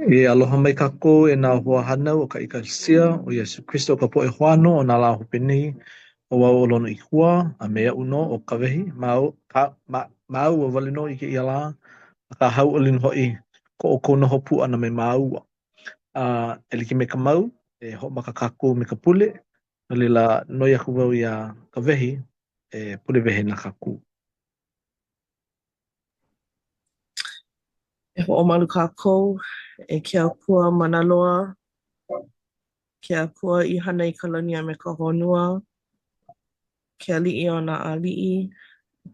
E aloha mai kākou e nā hoahānau o ka ʻEkalesia o Iesū Kristo ka poʻe hoʻāno o nā lā hope nei. ʻO wau ʻo Lonoikua a me aʻu nō ʻo Kawehi māu, ka, ma, māua wale nō i kēia lā, akā hauʻoli nō hoʻi ko ʻoukou noho pū ʻana me māua. A e like me ka mau, e hoʻomaka kākou me ka pule, no laila noi aku wau iā Kawehi e pule wehe na kākou. E hoʻomalu kākou e ke Akua mana loa, ke Akua i hana i ka lani a me ka honua, ke Aliʻi o nā aliʻi,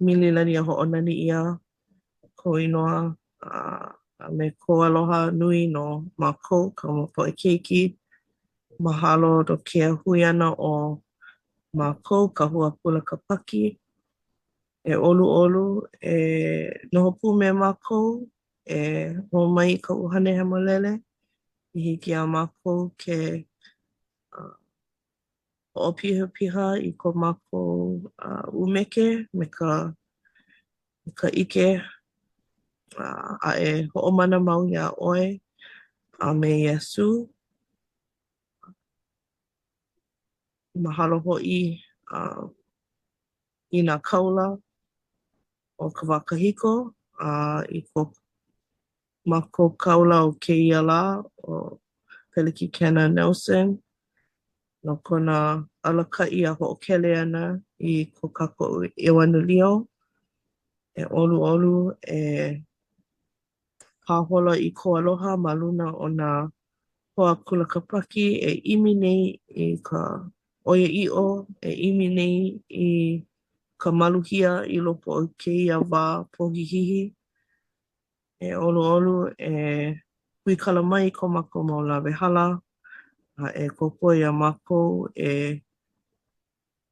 mililani a hoʻonani ʻia kou inoa a me kou aloha nui no mākou, kāu mau poʻe keiki. Mahalo no kēia hui ʻana o mākou, ka Hua Kula Kāpaki. E ʻoluʻolu, e noho pū me mākou, e hō mai i ka ʻUhane Hemolele i hiki iā mākou ke hoʻopihapiha i ko mākou ʻumeke me ka me ka ʻike a e hoʻomana mau iā ʻoe a me Iesū. Mahalo hoʻi i nā kāula o ka wā kahiko a i ko mākou kāula o kēia lā, ʻo Pelekikena Nelson, no kona alakaʻi a hoʻokele ʻana i ko kākou ʻeuanelio. E ʻoluʻolu e pāhola i kou aloha ma luna o nā hoa kula Kāpaki e ʻimi nei i ka ʻoiaʻiʻo, e ʻimi nei i ka maluhia i loko o kēia wā pohihihi. E ʻoluʻolu, e huikala mai i ko mākou mau lawehala a e kōkua iā mākou e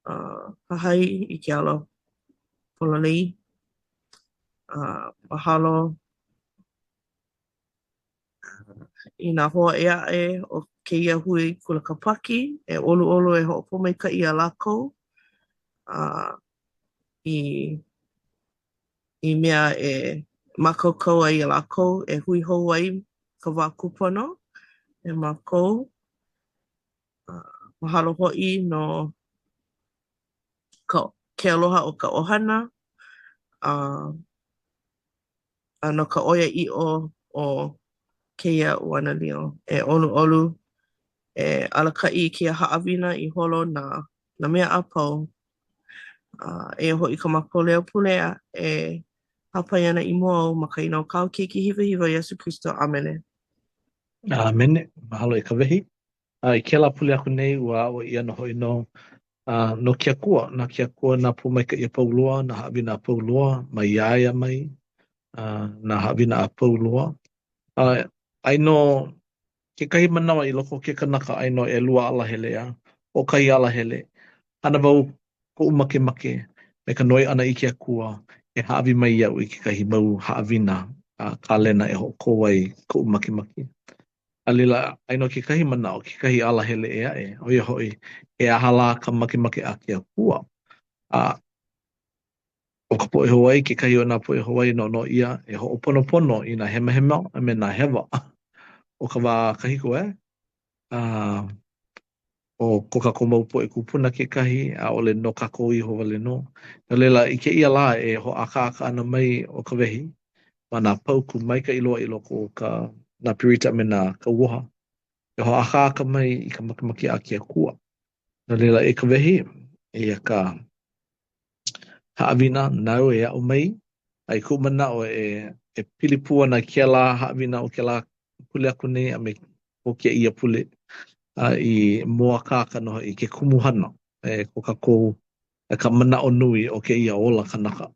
hahai i ke ala pololei. A mahalo i nā hoa ʻē aʻe o kēia hui kula Kāpaki, e ʻoluʻolu e hoʻopōmaikaʻi iā lākou a i i mea e mākaukau ai iā lākou e hui hou ai ka wā kūpono me mākou. Mahalo hoʻi no ka ke aloha o ka ʻohana a a no ka ʻoiaʻiʻo o kēia ʻeuanelio. E ʻoluʻolu, e alakaʻi i kēia haʻawina i holo nā, nā mea a pau. A eia hoʻi kā mākou leo pule a e hāpai ana i mua ou ma ka inoa o kāu Keiki hiwahiwa Iesū Kristo. ʻĀmene. ʻĀmene. Mahalo e Kawehi. A i kēlā pule aku nei, ua aʻo ʻia nō hoʻi no, uh, no ke Akua, na ke Akua nā pōmaikaʻi a pau loa, nā haʻawina a pau loa, mai iā ia mai, uh, nā haʻawina a pau loa. Uh, ai nō kekahi manawa i loko o ke kanaka, ai nō ʻelua alahele, a ʻo kahi alahele, hana wau koʻu makemake me ka noi ʻana i ke Akua e hāʻawi mai iaʻu i kekahi mau haʻawina a kālena e hoʻokō ai koʻu makemake. A laila, ai nō kekahi manaʻo, kekahi alahele ʻē aʻe, ʻo ia hoʻi, he aha lā ka makemake a ke Akua? A ʻo ka poʻe Hawaii, kekahi o nā poʻe Hawaii noʻonoʻo ʻia e hoʻoponopono i nā hemahema a me nā hewa o ka wā kahiko, eh? A ʻo ko kākou mau poʻe kūpuna kekahi, ʻaʻole no kākou iho wale nō. No laila, i kēia lā e hoʻākāka ana mai ʻo Kawehi ma nā paukū maikaʻi loa i loko o ka nā berita a me nā kauoha, e hoʻākāka mai i ka makemake a ke Akua. No laila, e Kawehi, eia ka haʻawina nāu e aʻo mai, a i kuʻu manaʻo e, e pili pū ana kēlā haʻawina o kēlā pule aku nei a me ko kēia pule, a i mōakāka nō hoʻi ke kumuhana e ko kākou, ka manaʻo nui o kēia ola kanaka.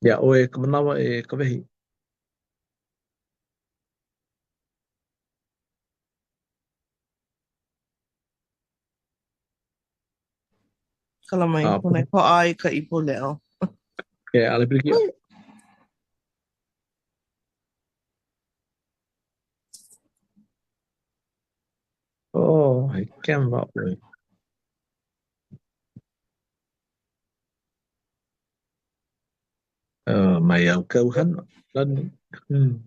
Iā ʻoe ka manawa e Kawehi. Kala mai, pono e hoʻā i ka ipu leo. E, ʻaʻole pilikia. Oh, he kema ʻoe. Uh, maiau kāu hana. Lani. Hmm.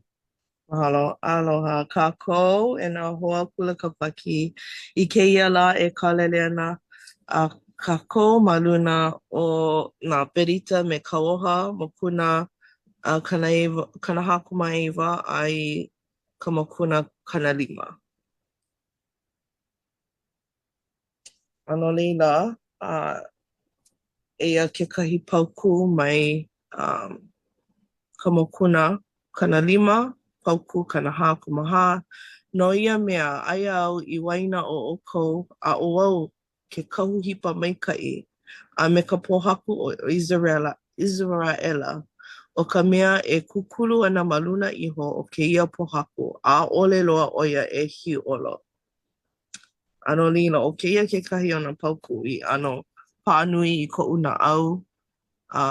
Mahalo. Aloha kākou e nā hoa kula kāpaki. I kēia lā e kālele ana a kākou ma luna o nā berita me Kauoha mokuna a 49 a i ka mokuna 50. A no laila, a eia kekahi paukū mai um, ka mokuna 50, paukū 44, No ia mea, aia au i waena o ʻoukou, a ʻo au ke kahu hipa maikaʻi, a me ka pōhaku o ʻIseraʻela, ʻO ka mea e kūkulu ana ma luna iho o kēia pōhaku, ʻaʻole loa ʻo ia e hiolo. A no laila, ʻo kēia kekahi o nā paukū i ʻano paʻa nui i koʻu naʻau. A,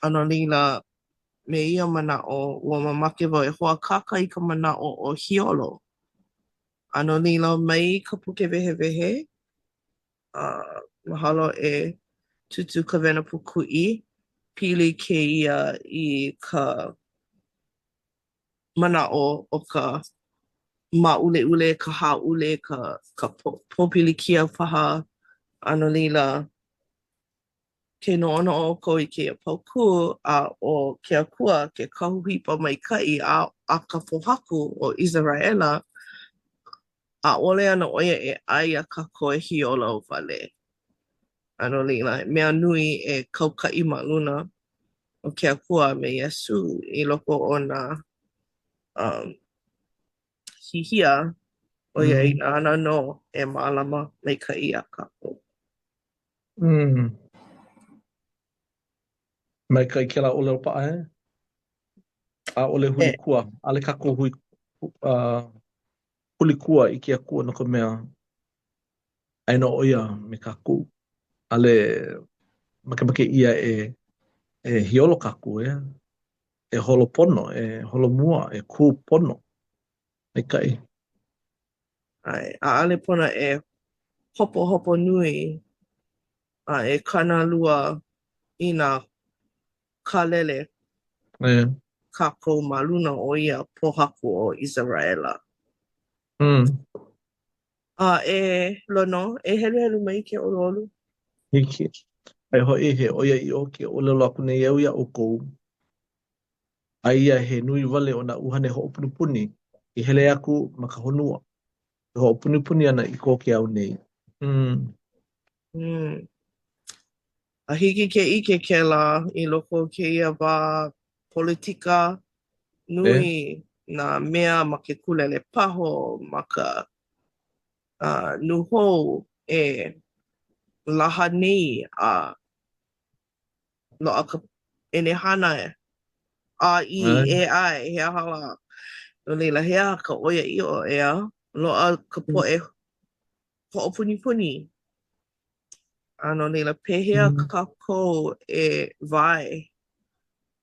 a no laila, me ia manaʻo, ua mamake wau e hoʻākāka i ka manaʻo o hiolo. A no laila, mai ka puke wehewehe, a mahalo e Tūtū Kawena Pūkuʻi, pili kēia i ka manaʻo o ka māʻuleʻule, ka hāʻule, ka ka pōpilikia paha. A no laila, ke noʻonoʻo ʻoukou i kēia paukū, a ʻo ke Akua ke kahu hipa maikaʻi a a ka pōhaku o ʻIseraʻela, ʻaʻole ana ʻo ia e ʻae iā kākou e hiolo wale. A no laila, he mea nui e kaukaʻi ma luna o ke Akua a me Iesū i loko o nā um, hihia, ʻoiai mm. nāna nō e mālama maikaʻi iā kākou. Mm. Maikaʻi kēlā ʻōlelo paʻa, eh? ʻAʻole huli kua, ʻaʻole kākou hui, uh, huli kua i ke Akua no ka mea, aia nō ʻo ia me kākou. ʻAʻole makemake ʻia e, e hiolo kākou, eh? E holo pono, e holo mua, e kū pono. Maikaʻi. ʻAe, ʻaʻole pono e hopohopo nui a e kānalua i nā kālele yeah. kākou ma luna o ia pōhaku o ʻIseraʻela. Mm. A e Lono, e heluhelu mai ke ʻoluʻolu. Hiki. Aia hoʻi, he ʻoiaʻiʻo ke ʻōlelo aku nei au iā ʻoukou, aia he nui wale o nā ʻuhane hoʻopunipuni i hele aku ma ka honua, e hoʻopunipuni ana i ko ke ao nei. Mm. Mm. A hiki ke ʻike kēlā i loko o kēia wā politika nui e? nā mea ma ke kūlelepaho, ma ka uh, nūhou e laha nei a loaʻa ka ʻenehana AI, AI, he aha lā. No laila, he aha ka ʻoiaʻiʻo, ʻeā? Loaʻa ka poʻe hoʻopunipuni. A no laila, pehea mm. kākou e wae?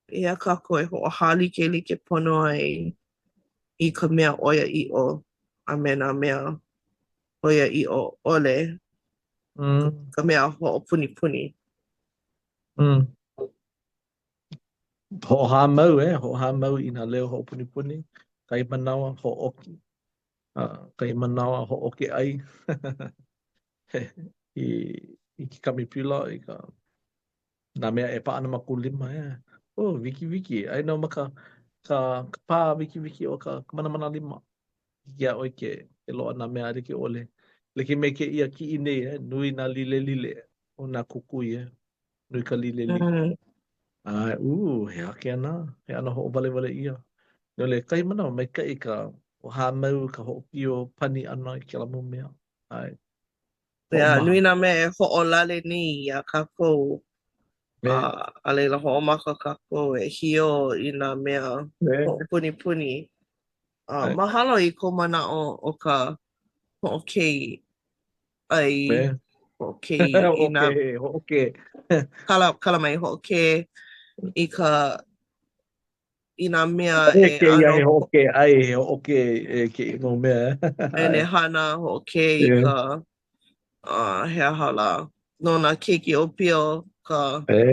Pehea kākou e hoʻohālikelike pono ai i ka mea ʻoiaʻiʻo a me nā mea ʻoiaʻiʻo ʻole, mm. ka mea hoʻopunipuni? Mm. Hoʻohāmau, eh? Hoʻohāmau i nā leo hoʻopunipuni, kahi manawa hoʻoki. Uh, kahi manawa hoʻoki ʻai i, i ke kamipila, i ka nā mea e paʻa ana ma kou lima, eh. Oh, wikiwiki. Aia nō ma ka, ka, ka pā wikiwiki o ka, ka manamana lima. Hiki iā ʻoe ke, ke loaʻa nā mea like ʻole. Like me kēia kiʻi nei, eh, nui nā lilelile o nā kukui, eh. Nui ka lilelile. Mm. ʻAe, ū, he aha ke ana? He ʻano hoʻowalewale ʻia. No laila, kahi manawa maikaʻi ka hāmau, ka hoʻopio pani ʻana i kēlā mau mea. ʻAe. Yeah, nui nā mea e hoʻolale nei iā kākou. A, a laila hoʻomaka kākou e hiō i nā mea hoʻopunipuni. A, mahalo i kou manaʻo o ka hoʻokē ʻai, hoʻokē i nā... Hoʻokē, Kala, kala mai, hoʻokē i ka i nā mea e ʻano... he hoʻokē ʻai, he hoʻokē e kēia mau mea. ʻEnehana, hoʻokē i ka, uh, he aha lā, no nā keiki ʻōpio, ka... E.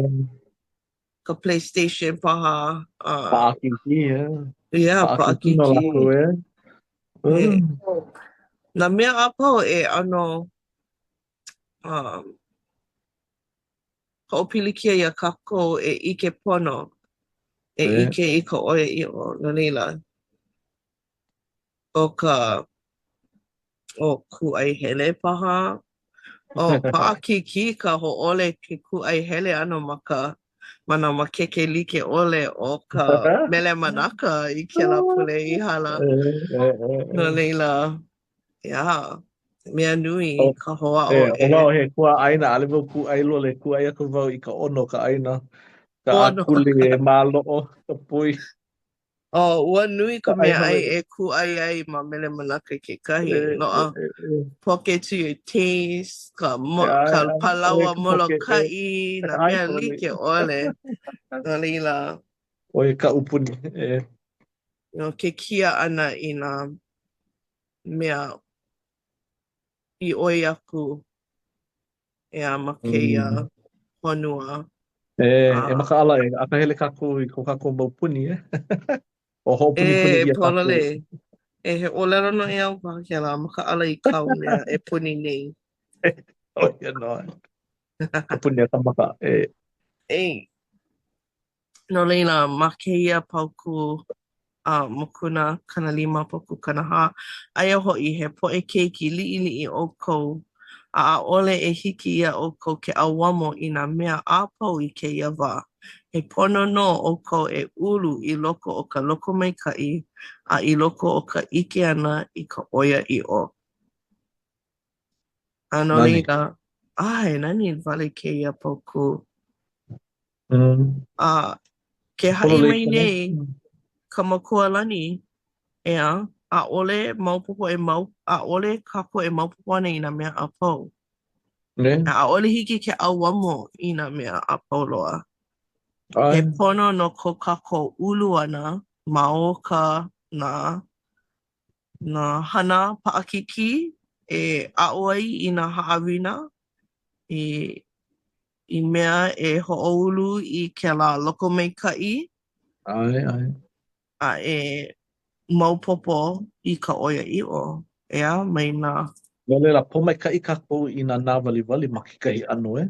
Ka PlayStation paha. Uh, Paʻakikī, yeah. Yeah, Paʻakikī no paʻakikī. lākou, eh? E, nā mea a pau e ʻano um, hoʻopilikia iā kākou e ʻike pono, e E. ʻike i ka ʻoiaʻiʻo. No laila, ʻo ka ʻo kūʻai hele paha. ʻO paʻakikī ka hōʻole ke kūʻai hele ʻana ma ka ma nā makeke like ʻole o ka Mele Manaka i kēlā pule i hala. E, e, e, No e. laila, yeah, mea nui ʻO, ka e, hoʻāʻo ʻo e wau he kuaʻāina, ʻaʻole wau kūʻai lole, kūʻai aku wau i ka ʻono o ka ʻāina, ka pono. ʻākuli e maloʻo, ka pui, Oh, ua nui ka ka ʻai meaʻai Hawaiʻi. e kūʻai ai ma Mele Manaka E, kekahi. e, Loaʻa e, e. poke to your taste, ka, E, mo, ʻae, ka ʻae, e, palaoa ka poke, e, Molokaʻi, nā ʻae mea pololei. like ʻole. No laila, ʻO ia kaʻu puni, e. no ke kia ʻana i nā mea i ʻoi aku ʻeā ma kēia Mm. honua. E, e A makaʻala e, akahele kākou i ko kākou mau puni, e. O hoʻopunipuni e ʻia kākou. pololei. E he ʻōlelo noʻeau paha kēlā, makaʻala i kāu mea e puni nei. ʻO ia nō. Ka puni a ka maka. E. E. No laila, ma kēia paukū a mokuna 50 paukū 40, aia hoʻi he poʻe keiki liʻiliʻi ʻoukou, a ʻaʻole e hiki iā ʻoukou ke ʻauamo i nā mea a pau i kēia wā. He pono nō ʻoukou e ulu i loko o ka lokomaikaʻi a i loko o ka ʻike ʻana i ka ʻoiaʻiʻo. A no Nani. laila, ʻae, nani wale kēia paukū. Mm. A ke haʻi Pololei mai ka nei mm. ka Makua lani, ʻeā, ʻaʻole maopopo e mau, ʻaʻole kākou e maopopo ana i nā mea a pau. Ne? A ʻaʻole hiki ke ʻauamo i nā mea a pau loa. He ʻAe. pono no ko kākou ulu ʻana ma o ka nā nā hana paʻakikī e aʻo ai i nā haʻawina i i mea e hoʻoulu i kēlā lokomaikaʻi. ʻAe, ʻae. A e maopopo i ka ʻoiaʻiʻo, ʻeā, mai nā. No laila, pōmaikaʻi kākou i nā nāwaliwali ma kekahi ʻano, e?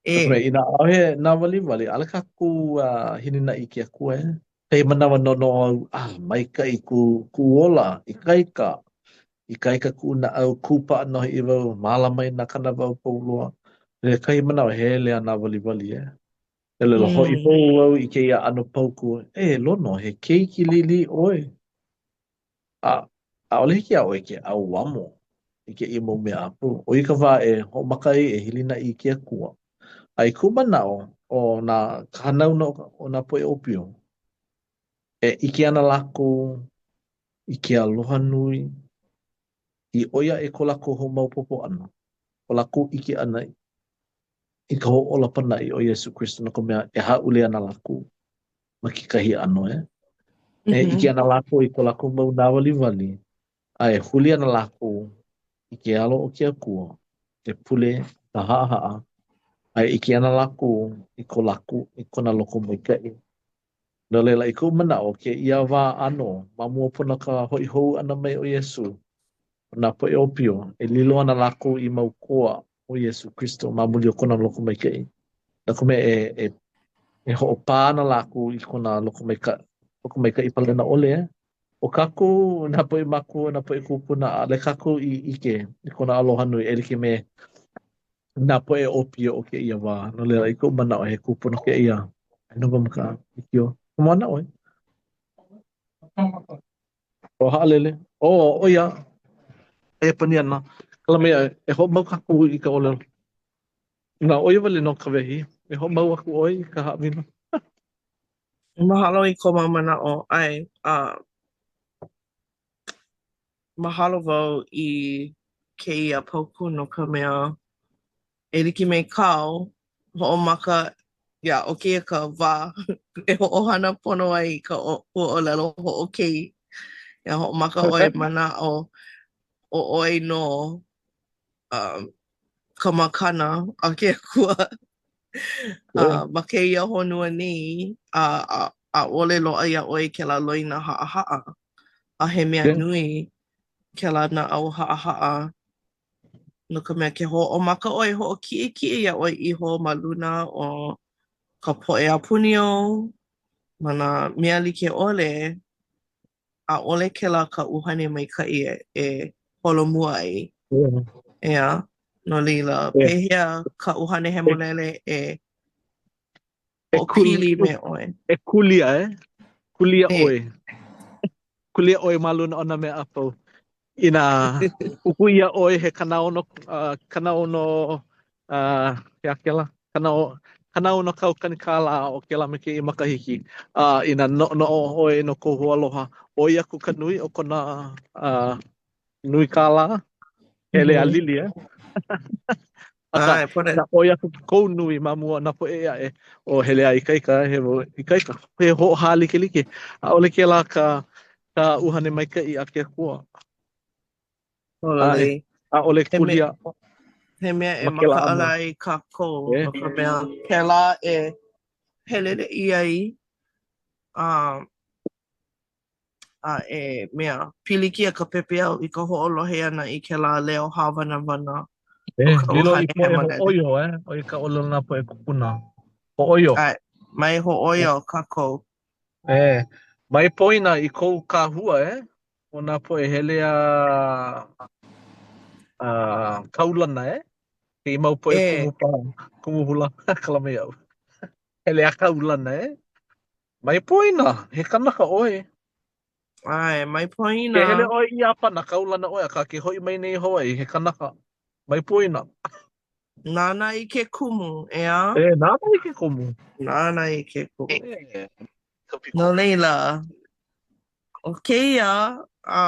E. No ka mea, inā ʻaʻohe nāwaliwali, ʻaʻole kākou uh, hilinaʻi i ke Akua, e? Kahi manawa noʻonoʻo au, ah, maikaʻi ku, kuʻu ola, ikaika. Ikaika kuʻu naʻau, kūpaʻa nō hoʻi wau, mālama i nā kānāwai a pau loa. E kahi manawa hele a nāwaliwali, e. No laila, hoʻi Mm. hou au i kēia ʻano paukū, e Lono, he keiki liʻiliʻi ʻoe. A ʻaʻole hiki iā ʻoe ke ʻauamo i kēia mau mea a pau. ʻO ia ka wā e hoʻomaka ai e hilinaʻi i ke Akua. A i kuʻu manaʻo, ʻo nā ka hanauna o nā poʻe ʻōpio, e ʻike ana lākou i ke aloha nui, i ʻoi aʻe ko lākou hoʻomaopopo ʻana, ko lākou ʻike ʻana i ka hoʻōla pānaʻi ʻo Iesū Kristo no ka mea e hāʻule ana lākou ma kekahi ʻano, e. E ʻike Mm-hmm. ana lākou i ko lākou mau nāwaliwali, a e huli ana lākou i ke alo o ke Akua, e pule ka haʻahaʻa, a e ʻike ana lākou i ko lākou, i kona lokomaikaʻi. No laila, i kuʻu manaʻo, kēia wā ʻānō, ma mua pono ka hoʻi hou ʻana mai o Iesū, ʻo nā poʻe ʻōpio, e lilo ana lākou i mau koa o Iesū Kristo ma muli o kona lokomaikaʻi. No ka mea, e, e, e hoʻopā ana lākou i kona lokomaika, lokomaikaʻi palena ʻole. Eh? ʻO kākou, nā poʻe mākua, nā poʻe kūpuna, ʻaʻole kākou i ʻike i kona aloha nui e like me nā poʻe ʻōpio o kēia wā. No laila, i koʻu manaʻo, he kūpono kēia. No ka maka, ʻikio. Moana ʻoe. ʻO haʻalele. ʻO, ʻo ia. E pani ana. Kala mea, e hoʻomau kākou i ka ʻōlelo. Na, ʻo ia wale nō Kawehi. E hoʻomau aku ʻoe i ka haʻawina. Mahalo i kou mau manaʻo. ʻAe, a mahalo wau i kēia paukū no ka mea, e like me kāu hoʻomaka, yeah, ʻo kēia ka wā e hoʻohana pono ai i ka huaʻōlelo hoʻokei. Yeah, hoʻomaka ʻoe manaʻo ʻo ʻoe nō um, ka makana a ke Akua. Uh, ma kēia honua nei, a uh, ʻaʻole loaʻa iā ʻoe kēlā loina haʻahaʻa. A he mea nui kēlā naʻau haʻahaʻa no ka mea ke hoʻomaka ʻoe e hoʻokiʻekiʻe iā ʻoe iho ma luna o ka poʻe a puni ou, ma nā mea like ʻole, ʻaʻole kēlā ka ʻuhane maikaʻi e, e holomua ai. ʻEā? No laila, pehea ka ʻuhane hemolele e hoʻopili me ʻoe? E kūlia, e? Kūlia ʻoe. Kūlia ʻoe ma luna o nā mea a pau. Inā uku ʻia ʻoe he 60, uh, 60, uh, he aha kēlā? Kana, 60 kaukani kālā o kēlā me kēia makahiki. A uh, inā noʻonoʻo ʻoe no kou hoaloha, ʻoi aku ka nui o kona uh, nui kālā, hele a lili, e? Akā, inā ʻoi aku kou nui ma mua o nā poʻe ʻē aʻe, o hele a ikaika, he ikaika, he hoʻohālikelike. ʻAʻole kēlā ka, ka ʻuhane maikaʻi a ke Akua. ʻAe, ʻaʻole kūlia. He mea e makaʻala ai kākou, no ka mea, pēlā e heleleʻi ai, a a e mea, pilikia ka pepeiao i ka hoʻolohe ʻana i kēlā leo hāwanawana o ka lilo i poʻe hōʻoio, e, ʻo ia ka ʻōlelo a nā poʻe kūpuna. Hōʻoio. ʻAe, mai hōʻoio kākou. E, mai poina i kou kahua, e, o nā poʻe hele a, a kaulana, e, kēia mau poʻe kumu paha, kumu hula, kala mai iaʻu. Hele a kaulana, e. Mai poina, he kanaka ʻoe. ʻAe, mai poina. Ke hele ʻoe i Iāpana, kaulana ʻoe, akā ke hoʻi mai nei i Hawaiʻi, he kanaka. Mai poina. Nānā i ke kumu, ʻeā? E, nānā i ke kumu. Nānā i ke kumu. E, ka piko. No laila, ʻo kēia, a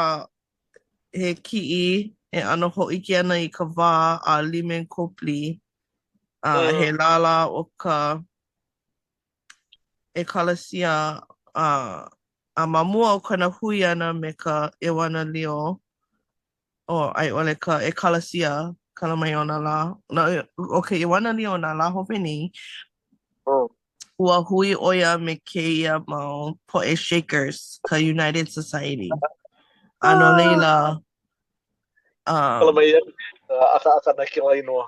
he kiʻi e ʻano hōʻike ana i ka wā a Leman Copley, a he lālā o ka ʻekalesia a, a ma mua o kona hui ʻana me ka ʻEuanelio, o a i ʻole ka ʻekalesia kala mai o nā lā, o ka ʻEuanelio o nā lā hope nei, ua hui ʻo ia me kēia mau poʻe Shakers, ka United Society. A no laila, um, Kala mai iaʻu, ʻakaʻaka na kēlā inoa,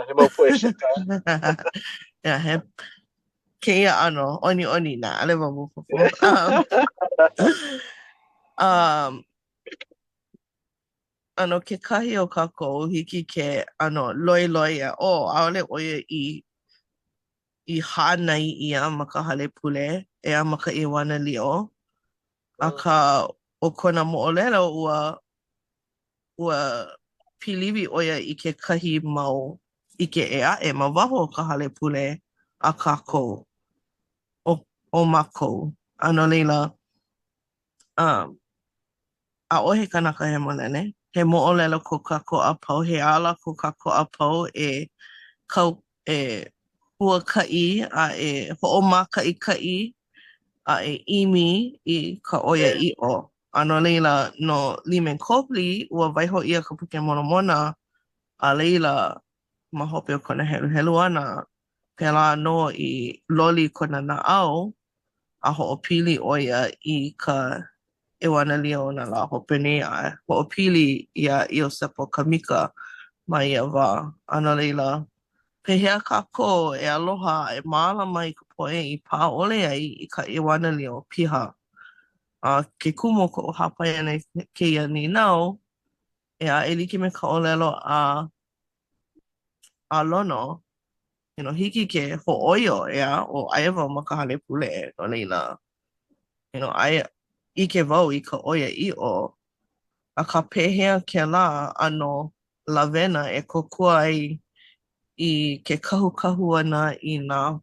he mau poʻe Shaker. Yeah, he kēia ʻano, ʻoniʻoni nā, ʻaʻole wau maopopo. Um, um, a no kekahi o kākou, hiki ke ʻano loiloi ʻia, oh, ʻaʻole ʻo ia i i hānai ʻia ma ka hale pule, ʻeā ma ka ʻEuanelio. Akā, ʻo kona moʻolelo, ua ua piliwi ʻo ia i kekahi mau ʻike ʻē aʻe ma waho o ka hale pule a kākou, o, o mākou. A no laila, um, ʻaʻohe kanaka hemolele. He moʻolelo ko kākou a pau, he ala ko kākou a pau e kau, e huakaʻi a e hoʻomākaʻikaʻi a e ʻimi i ka ʻoiaʻiʻo. A no laila, no Leman Copley, ua waiho ʻia ka Puke Molomona, a laila, ma hope o kona heluhelu ʻana, pēlā nō i loli kona naʻau a hoʻopili ʻo ia i ka ʻEuanelio o nā lā hope nei a hoʻopili iā Iosepo Kamika ma ia wā. A no laila, pehea kākou e aloha a e mālama i ka poʻe i pā ʻole ai i ka ʻEuanelio piha? A ke kumu o koʻu hāpai ʻana i kēia nīnau, ʻeā, e like me ka ʻōlelo a a Lono, you know, hiki ke hōʻoio, ʻeā, ʻo aia wau ma ka hale pule, no laila, you know, aia, ʻike wau i ka ʻoiaʻiʻo, akā pehea kēlā ʻano lawena e kōkua ai i ke kahukahu ʻana i nā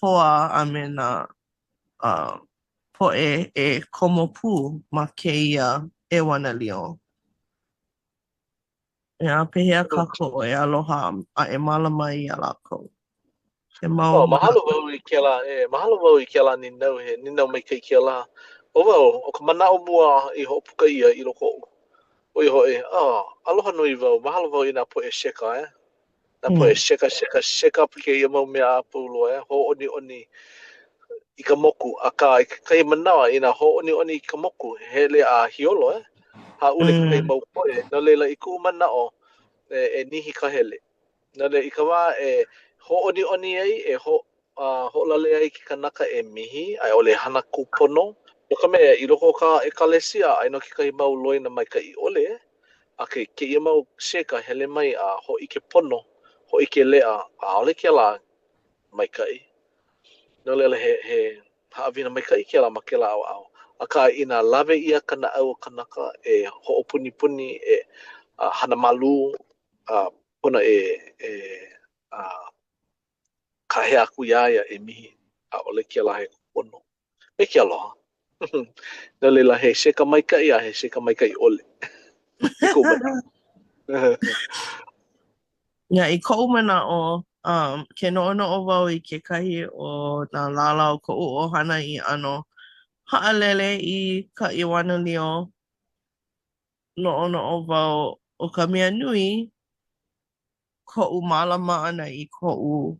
hoa a me nā uh, poʻe e komo pū ma kēia ʻEuanelio. ʻEā, pehea kākou e aloha a e mālama iā lākou? He mau Oh, mahalo wau i kēlā, e, mahalo wau i kēlā nīnau, he nīnau maikaʻi kēlā. ʻO wau, ʻo ka manaʻo mua i hoʻopuka ʻia i loko oʻu, ʻo ia hoʻi, oh, aloha nui wau, mahalo wau i nā poʻe Shaker, e. Nā poʻe sheka, sheka, shake up kēia mau mea a pau loa, e hōʻoniʻoni i ka moku. Akā, i kekahi manawa, inā hōʻoniʻoni i ka moku, hele a hiolo, e hāʻule kekahi mau poʻe. No laila, i kuʻu manaʻo, e, e nihi ka hele. No laila, i ka wā e hōʻoniʻoni ai, e ho, uh, hoʻolale ai ke kanaka e mihi, a i ʻole e hana kūpono, no ka mea, i loko o ka ʻekalesia, aia nō kekahi mau loina maikaʻi ʻole, e. A ke, kēia mau shaker hele mai a hōʻike pono, hōʻike leʻa, ʻaʻole kēlā maikaʻi. No laila, he, he haʻawina maikaʻi kēlā ma kēlā ʻaoʻao. Akā, inā lawe ʻia ka naʻau o kanaka e hoʻopunipuni, e uh, hana malū, a pono e, e uh, kāhea aku iā ia e mihi, ʻaʻole kēlā he kūpono. Me ke aloha. No laila, he shaker maikaʻi a he shaker maikaʻi ʻole. I koʻu manaʻo. Yeah, i koʻu manaʻo, um, ke noʻonoʻo wau i kekahi o nā lālā o koʻu ʻohana i ʻano haʻalele i ka ʻEuanelio, noʻonoʻo wau ʻo ka mea nui koʻu mālama ʻana i koʻu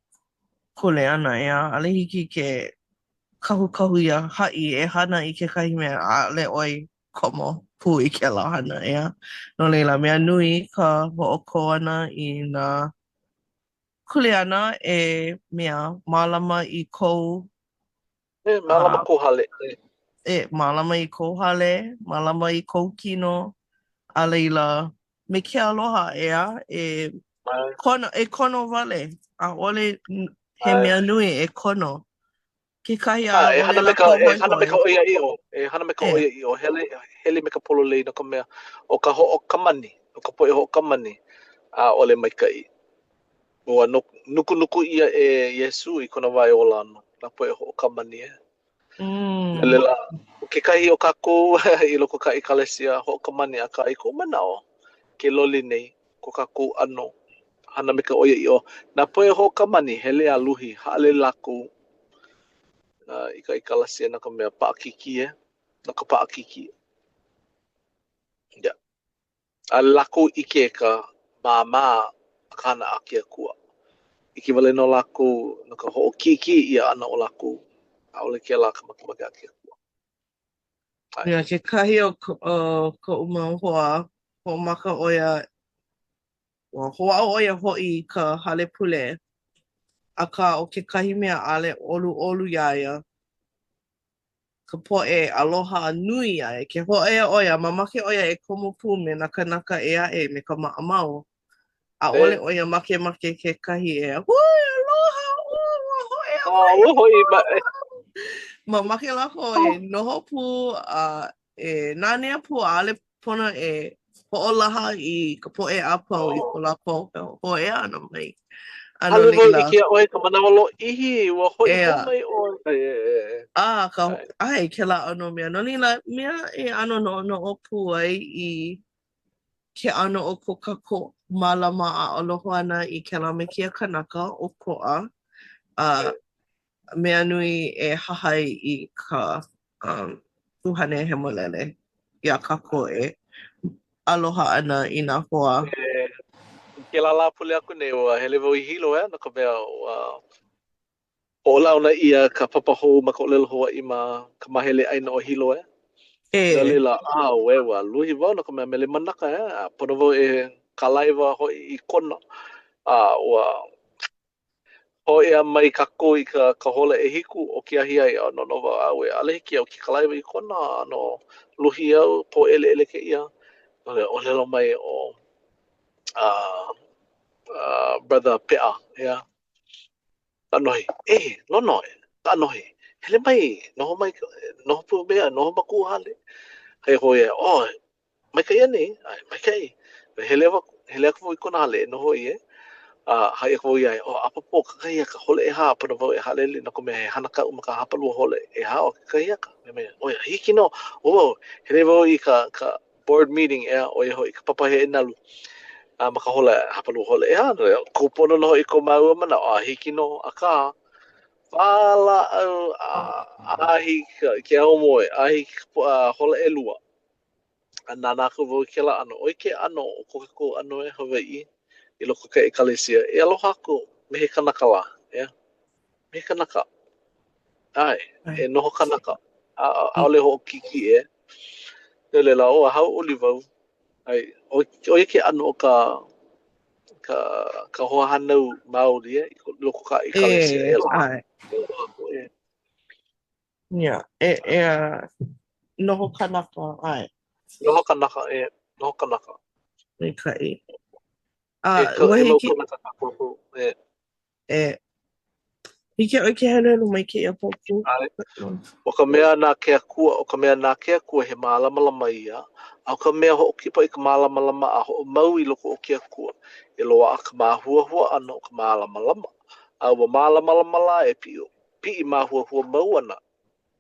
kuleana, ʻeā? ʻAʻole hiki ke kahukahu iā haʻi e hana i kekahi mea ʻaʻole ʻoe komo pū i kēlā hana, ʻeā? No laila, mea nui ka hoʻokō ʻana i nā kuleana e mea mālama i kou E mālama kou hale. E mālama i kou hale, mālama i kou kino, a laila, me ke aloha, ʻeā? E kono, e kono wale. ʻAʻole he mea nui e kono. Kekahi ʻaʻole lākou hoihoi. E hana me ka ʻoiaʻiʻo. E hana me ka ʻoiaʻiʻo. Hele, hele me ka pololei no ka mea, ʻo ka hoʻokamani, ʻo ka poʻe hoʻokamani, ʻaʻole maikaʻi. Ua nukunuku ʻia e Iesū i kona wā e ola ana, nā poʻe hoʻokamani e. Mm. No laila, kekahi o kākou i loko ka ʻekalesia hoʻokamani, akā i koʻu manaʻo, ke loli nei ko kākou ʻano hana me ka ʻoiaʻiʻo. Nā poʻe hoʻokamani, hele a luhi, haʻalele lākou uh, i ka ʻekalesia no ka mea paʻakikī e, no ka paʻakikī. Yeah. ʻAʻole lākou ʻike i ka māmā o ka hana a ke Akua. ʻIke wale nō lākou no ka hoʻokīkī ʻia ʻana o lākou. ʻAʻole kēlā ka makemake a ke Akua. Yeah, kekahi o, o koʻu mau hoa, hoʻomaka ʻo ia, ua hoʻāʻo ʻo ia hoʻi i ka hale pule. Akā, ʻo kekahi mea ʻaʻole ʻoluʻolu iā ia, ka poʻe aloha nui iā ia. Ke hōʻea ʻo ia, mamake ʻo ia e komo pū me nā kānaka ʻē aʻe me ka maʻamau. ʻAʻole ʻo ia makemake kekahi e, Hui, aloha, oh, ua hōʻea mai. Oh, ua hoʻi mai. Mamake lākou e noho pū a e nanea pū, ʻaʻole pono e hoʻolaha i ka poʻe a pau i ko lākou hōʻea ʻana mai. A no laila. Wau ʻike iā ʻoe ka manawa lōʻihi, ua hoʻi hou mai ʻoe. A, ka, ʻae, kēlā ʻano mea. No laila, mea e ʻano noʻonoʻo pū ai i ke ʻano o ko kākou mālama a aloha ʻana i kēlā me kēia kanaka ʻokoʻa. A mea nui e hahai i ka um, ʻUhane Hemolele iā kākou e aloha ana i nā hoa. E, i kēlā Lāpule aku nei, ua hele wau i Hilo, ea, no ka mea, ua hoʻolauna ʻia ka papa hou ma ka ʻōlelo Hawaiʻi ma ka māhele ʻāina o Hilo, ea. E. No laila, ʻauē, ua luhi wau no ka mea Mele Manaka, ea, a pono wau e kalaiwa hoʻi i Kona. A ua Hōʻea mai kākou i ka ka hola ʻehiku o ke ahiahi a noʻonoʻo wau, ʻauē, ʻaʻole hiki iaʻu ke kalaiwa i Kona, ʻano luhi au, pōʻeleʻele kēia. No laila, ʻōlelo mai ʻo uh, uh, Brother Peʻa, ʻeā, Kaʻanohi, e, Lono, Kaʻanohi, hele mai, noho mai, noho pū me au, noho ma kuʻu hale. Haʻi aku ʻo ia, oh, Maikaʻi anei? ʻAe, maikaʻi. Hele aku, hele aku wau i kona hale e noho ai, e. A haʻi aku wau iā ia, oh, ʻapōpō kakahiaka, hola ʻehā, pono wau e haʻalele no ka mea he hana kaʻu ma ka hapalua hola ʻehā o ke kakahiaka. Mea mai, ʻo ia, hiki nō. ʻO wau, hele wau i ka, ka board meeting, ʻeā, ʻo ia hoʻi ka papa heʻe nalu. A ma ka hola, hapalua hola ʻehā, no laila, kūpono nō hoʻi ko māua manaʻo, a hiki nō, akā, pā lāʻau a, a hiki ke aumoe, a hiki ka hola ʻelua. A nānā aku wau i kēlā ʻano. ʻO ia ke ʻano o ko kākou ʻano e Hawaiʻi. I loko o ka ʻekalesia, e aloha aku me he kanaka lā, ʻeā? Me he kanaka. ʻAe, e noho kanaka. ʻAʻole hoʻokīkīʻe. No laila, ua hauʻoli wau. ʻAe, ʻo ia ke ʻano o ka ka ka hoahānau maoli e, i loko o ka ʻekalesia. E aloha. ʻAe. Yeah, e, e, noho kanaka, ʻae. Noho kanaka, e, noho kanaka. Maikaʻi. A, e, ua e mau hiki... kanaka kākou, e. E, hiki iā ʻoe ke heluhelu mai kēia paukū? ʻAe. ʻO ka mea na ke Akua, ʻo ka mea na ke Akua, he mālamalama ia, a ʻo ka mea hoʻokipa i ka mālamalama a hoʻomau i loko o ke Akua, e loaʻa ka māhuahua ʻana o ka mālamalama. A ua mālamalama lā e piʻi, piʻi māhuahua mau ana,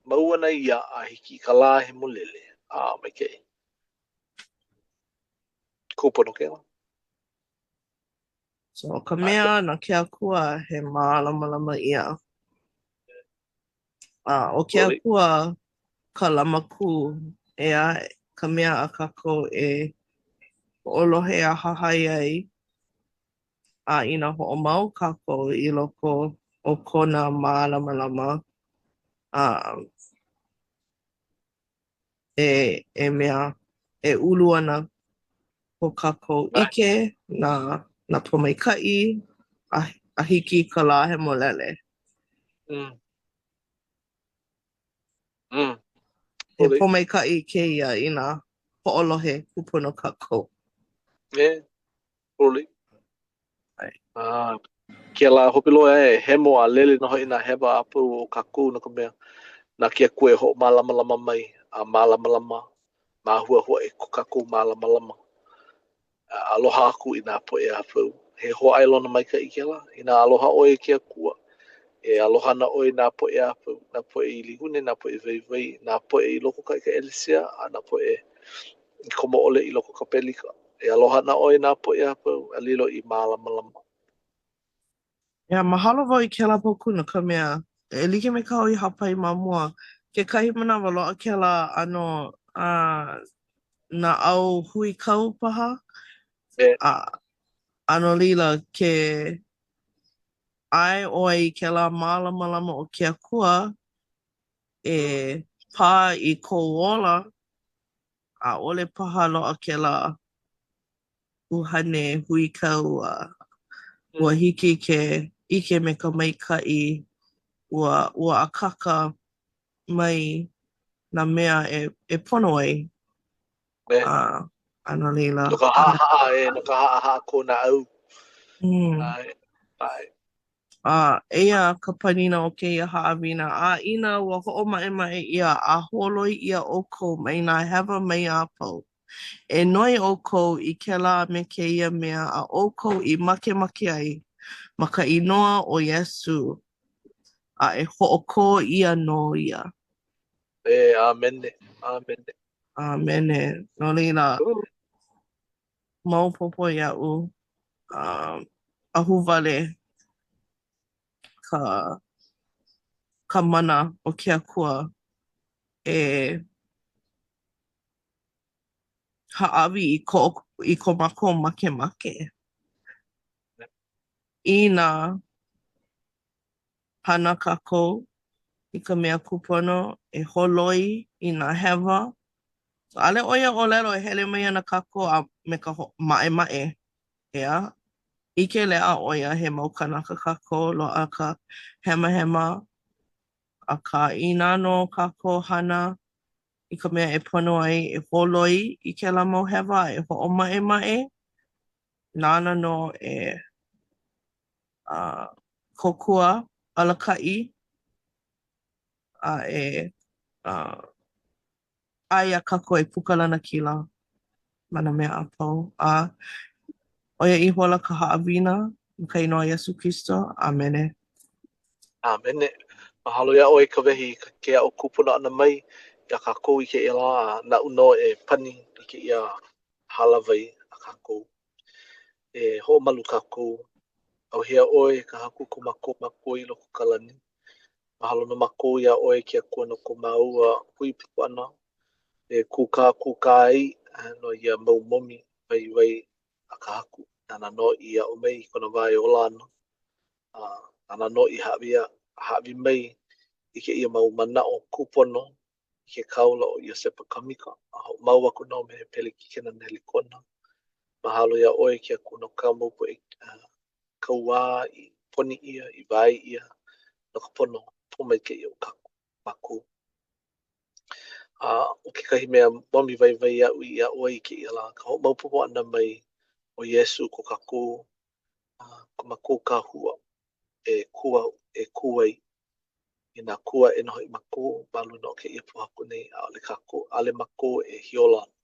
mau ana ia a hiki i ka lā hemolele. A, maikaʻi. Kūpono kēlā. So, ʻo ka mea na ke Akua he mālamalama ia. A ʻo ke Akua ka lamakū, ʻeā, ka mea a kākou e hoʻolohe a hahai ai, a inā hoʻomau kākou i loko o kona mālamalama, a e, e mea, e ulu ana ko kākou ʻike, nā, nā pōmaikaʻi, a, a hiki i ka lā hemolele. Mm. Mm. He pōmaikaʻi kēia inā hoʻolohe kūpono kākou. E, Huli. A, kēlā hope loa e hemo a lele nō hoʻi nā hewa a pau o kākou no ka mea, na ke Akua e hoʻomālamalama mai a mālamalama, māhuahua i ko kākou mālamalama. A aloha aku i nā poʻe a pau. He hōʻailona maikaʻi kēlā. Inā aloha ʻoe i ke Akua, e aloha ana ʻoe i nā poʻe a pau, nā poʻe ʻilihune, nā poʻe waiwai, nā poʻe i loko ka ʻekalesia, a nā poʻe i komo ʻole i loko ka pelika. E aloha ana ʻoe i nā poʻe a pau a lilo i mālamalama. Yeah, mahalo wau i kēlā paukū no ka mea, e like me kāu i hāpai ma mua, kekahi manawa loaʻa kēlā ʻano uh, naʻau huikau paha. Yeah. A, a no laila, ke ʻae ʻoe i kēlā mālamalama o ke Akua e pā i kou ola, ʻaʻole paha loaʻa kēlā ʻuhane huikau a ua hiki ke ʻike me ka maikaʻi, ua, ua akāka mai nā mea e, e pono ai. A, a no laila. No ka haʻahaʻa, e, no ka haʻahaʻa kou naʻau. Mm. ʻAe, ʻae. A eia ka panina o kēia haʻawina, a inā ua hoʻomaʻemaʻe ʻia a holoi ʻia ʻoukou mai nā hewa mai a pau, e noi ʻoukou i kēlā me kēia mea a ʻoukou i makemake ai, ma ka inoa ʻo Iesū, a e hoʻokō ʻia nō ia. E, ʻāmene, ʻāmene. ʻĀmene. No laila, maopopo iaʻu, um, ahuwale ka, ka mana o ke Akua e hāʻawi i ko, i ko mākou makemake inā hana kākou i ka mea kūpono e holoi i nā hewa. ʻAʻole ʻo ia ʻōlelo e hele mai ana kākou a me ka maʻemaʻe, ʻeā? ʻIke leʻa ʻo ia he mau kānaka kākou, loaʻa ka hemahema, akā inā nō kākou hana i ka mea e pono ai e holoi i kēlā mau hewa a e hoʻomaʻemaʻe, nāna nō e uh, kōkua, alakaʻi, a e uh, ʻae iā kākou e puka lanakila ma nā mea a pau. A ʻo ia ihola ka haʻawina ma ka inoa Iesū Kristo. ʻĀmene. ʻĀmene. Mahalo iā ʻoe Kawehi i ke aʻo kūpono ʻana mai iā kākou i kēia lā, a naʻu nō e pani i kēia hālāwai a kākou. E hoʻomalu kākou. ʻAuhea ʻoe e ka Haku ko mākou Makua i loko o ka lani. Mahalo nō mākou iā ʻoe ke Akua no ko māua hui pū ʻana e kūkākūkā ai no ia mau momi waiwai a ka Haku. Nāna nō i aʻo mai i kona wā e ola ana, a nāna nō i hāʻawi, hāʻawi mai i kēia mau manaʻo kūpono i ke kāula ʻo Iosepa Kamika, a hoʻomau aku nō me Pelekikena Nelikona. Mahalo iā ʻoe ke Akua no kāu mau poʻe kauā i poni ʻia, i wae ʻia no ka pono pōmaikaʻi o kākou, mākou. A ʻo kekahi mea momi waiwai aʻu i aʻo ai i kēia lā, ka hoʻomaopopo ʻana mai ʻo Iesū ko kākou, ko mākou kahua e kū, e kū ai. Inā kū aʻe nō hoʻi mākou ma luna o kēia pōhaku nei, ʻaʻole kākou, ʻaʻole mākou e hiola ana.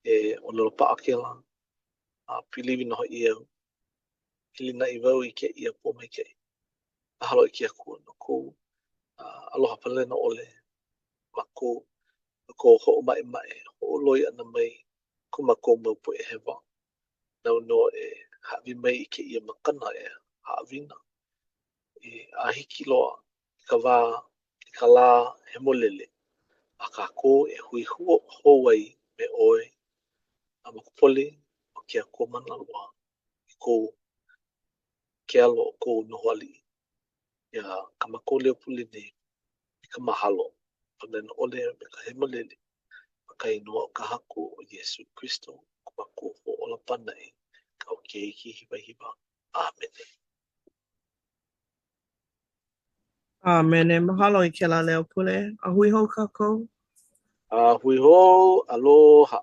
He ʻōlelo paʻa kēlā, a piliwi nō hoʻi au. Hilinaʻi wau i kēia pōmaikaʻi. Mahalo i ke Akua no kou aloha palena ʻole mākou, no kou hoʻomaʻemaʻe hoʻoloi ʻana mai ko mākou mau poʻe hewa. Nāu nō e hāʻawi mai i kēia makana e haʻawina i a hiki loa i ka wā, i ka lā hemolele a kākou e hui hou ai me ʻoe a ma ka poli o ke Akua Mana Loa i kou ke alo o kou noho aliʻi iā kā mākou leo pule nei i ka mahalo palena ʻole me ka hemolele ma ka inoa o ka Haku ʻo Iesū Kristo ko mākou Hoʻōla Pānaʻi, kāu Keiki hiwahiwa. ʻĀmene. ʻĀmene. Mahalo i kēlā leo pule. A hui hou kākou. A hui hou, aloha.